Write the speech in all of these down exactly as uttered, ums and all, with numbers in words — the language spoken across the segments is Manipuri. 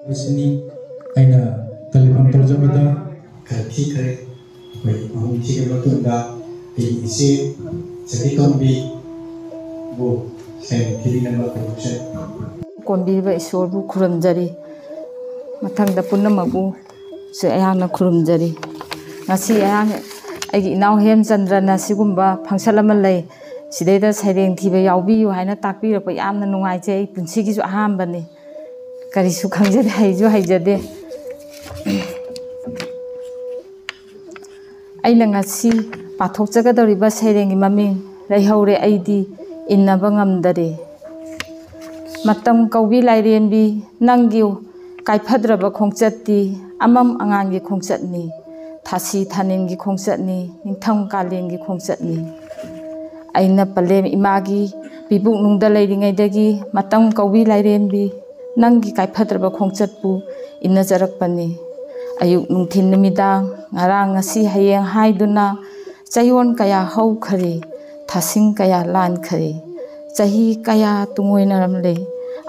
ꯁꯤꯅꯤ ꯑꯩꯅ ꯇꯦꯂꯤꯐꯣꯟ ꯇꯧꯖꯕꯗ ꯈꯔ ꯊꯤꯈ꯭ꯔꯦ꯫ ꯑꯩꯈꯣꯏ ꯑꯍꯨꯝ ꯊꯤꯔꯕ ꯃꯇꯨꯡꯗ ꯑꯩꯒꯤ ꯏꯆꯦ ꯁꯈꯤꯇꯣꯝꯕꯤꯕꯨ ꯁꯩꯔꯦꯡ ꯊꯤꯕꯤꯅꯕ ꯀꯧꯖꯔꯤ꯫ ꯀꯣꯟꯕꯤꯔꯤꯕ ꯏꯁꯣꯔꯕꯨ ꯈꯨꯔꯨꯝꯖꯔꯤ꯫ ꯃꯊꯪꯗ ꯄꯨꯝꯅꯃꯛꯄꯨꯁꯨ ꯑꯩꯍꯥꯛꯅ ꯈꯨꯔꯨꯝꯖꯔꯤ꯫ ꯉꯁꯤ ꯑꯩꯍꯥꯛ, ꯑꯩꯒꯤ ꯏꯅꯥꯎ ꯍꯦꯝꯆꯟꯗ꯭ꯔꯅ ꯁꯤꯒꯨꯝꯕ ꯐꯪꯁꯟ ꯑꯃ ꯂꯩ, ꯁꯤꯗꯩꯗ ꯁꯩꯔꯦꯡ ꯊꯤꯕ ꯌꯥꯎꯕꯤꯌꯨ ꯍꯥꯏꯅ ꯇꯥꯛꯄꯤꯔꯛꯄ ꯌꯥꯝꯅ ꯅꯨꯡꯉꯥꯏꯖꯩ꯫ ꯑꯩ ꯄꯨꯟꯁꯤꯒꯤꯁꯨ ꯑꯍꯥꯟꯕꯅꯤ꯫ ꯀꯔꯤꯁꯨ ꯈꯪꯖꯗꯦ, ꯍꯩꯁꯨ ꯍꯩꯖꯗꯦ꯫ ꯑꯩꯅ ꯉꯁꯤ ꯄꯥꯊꯣꯛꯆꯒꯗꯧꯔꯤꯕ ꯁꯩꯔꯦꯡꯒꯤ ꯃꯃꯤꯡ ꯂꯩꯍꯧꯔꯦ ꯑꯩꯗꯤ ꯏꯟꯅꯕ ꯉꯝꯗꯔꯦ꯫ ꯃꯇꯝ ꯀꯧꯕꯤ ꯂꯥꯏꯔꯦꯝꯕꯤ, ꯅꯪꯒꯤ ꯀꯥꯏꯐꯗ꯭ꯔꯕ ꯈꯣꯡꯆꯠꯇꯤ ꯑꯃꯝ ꯑꯉꯥꯟꯒꯤ ꯈꯣꯡꯆꯠꯅꯤ, ꯊꯥꯁꯤ ꯊꯥꯅꯤꯡꯒꯤ ꯈꯣꯡꯆꯠꯅꯤ, ꯅꯤꯡꯊꯝ ꯀꯥꯂꯦꯟꯒꯤ ꯈꯣꯡꯆꯠꯅꯤ꯫ ꯑꯩꯅ ꯄꯂꯦꯝ ꯏꯃꯥꯒꯤ ꯄꯤꯕꯨꯛꯅꯨꯡꯗ ꯂꯩꯔꯤꯉꯩꯗꯒꯤ ꯃꯇꯝ ꯀꯧꯕꯤ ꯂꯥꯏꯔꯦꯝꯕꯤ, ꯅꯪꯒꯤ ꯀꯥꯏꯐꯗ꯭ꯔꯕ ꯈꯣꯡꯆꯠꯄꯨ ꯏꯟꯅꯖꯔꯛꯄꯅꯤ꯫ ꯑꯌꯨꯛ, ꯅꯨꯡꯊꯤꯜ, ꯅꯨꯃꯤꯗꯥꯡ, ꯉꯔꯥꯡ, ꯉꯁꯤ, ꯍꯌꯦꯡ ꯍꯥꯏꯗꯨꯅ ꯆꯌꯣꯜ ꯀꯌꯥ ꯍꯧꯈꯔꯦ, ꯊꯥꯁꯤꯡ ꯀꯌꯥ ꯂꯥꯟꯈꯔꯦ, ꯆꯍꯤ ꯀꯌꯥ ꯇꯨꯡꯑꯣꯏꯅꯔꯝꯂꯦ,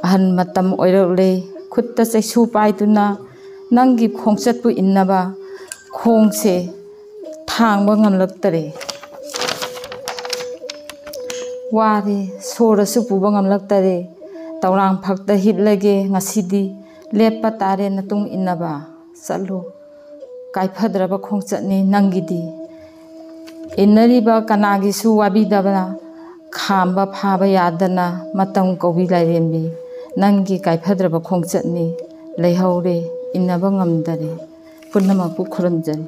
ꯑꯍꯟ ꯃꯇꯝ ꯑꯣꯏꯔꯛꯂꯦ, ꯈꯨꯠꯇ ꯆꯩꯁꯨ ꯄꯥꯏꯗꯨꯅ ꯅꯪꯒꯤ ꯈꯣꯡꯆꯠꯄꯨ ꯏꯟꯅꯕ ꯈꯣꯡꯁꯦ ꯊꯥꯡꯕ ꯉꯝꯂꯛꯇꯔꯦ꯫ ꯋꯥꯔꯦ, ꯁꯣꯔꯁꯨ ꯄꯨꯕ ꯉꯝꯂꯛꯇꯔꯦ꯫ ꯇꯧꯔꯥꯡ ꯐꯛꯇ ꯍꯤꯞꯂꯒꯦ ꯉꯁꯤꯗꯤ, ꯂꯦꯞꯄ ꯇꯥꯔꯦ ꯅꯇꯨꯡ ꯏꯟꯅꯕ꯫ ꯆꯠꯂꯨ, ꯀꯥꯏꯐꯗ꯭ꯔꯕ ꯈꯣꯡꯆꯠꯅꯤ ꯅꯪꯒꯤꯗꯤ꯫ ꯏꯟꯅꯔꯤꯕ ꯀꯅꯥꯒꯤꯁꯨ ꯋꯥꯕꯤꯗꯕꯅ ꯈꯥꯝꯕ ꯐꯥꯕ ꯌꯥꯗꯅ ꯃꯇꯝ ꯀꯧꯕꯤ ꯂꯥꯏꯔꯦꯝꯕꯤ, ꯅꯪꯒꯤ ꯀꯥꯏꯐꯗ꯭ꯔꯕ ꯈꯣꯡꯆꯠꯅꯤ꯫ ꯂꯩꯍꯧꯔꯦ, ꯏꯟꯅꯕ ꯉꯝꯗꯔꯦ꯫ ꯄꯨꯝꯅꯃꯛꯄꯨ ꯈꯨꯔꯨꯝꯖꯔꯤ꯫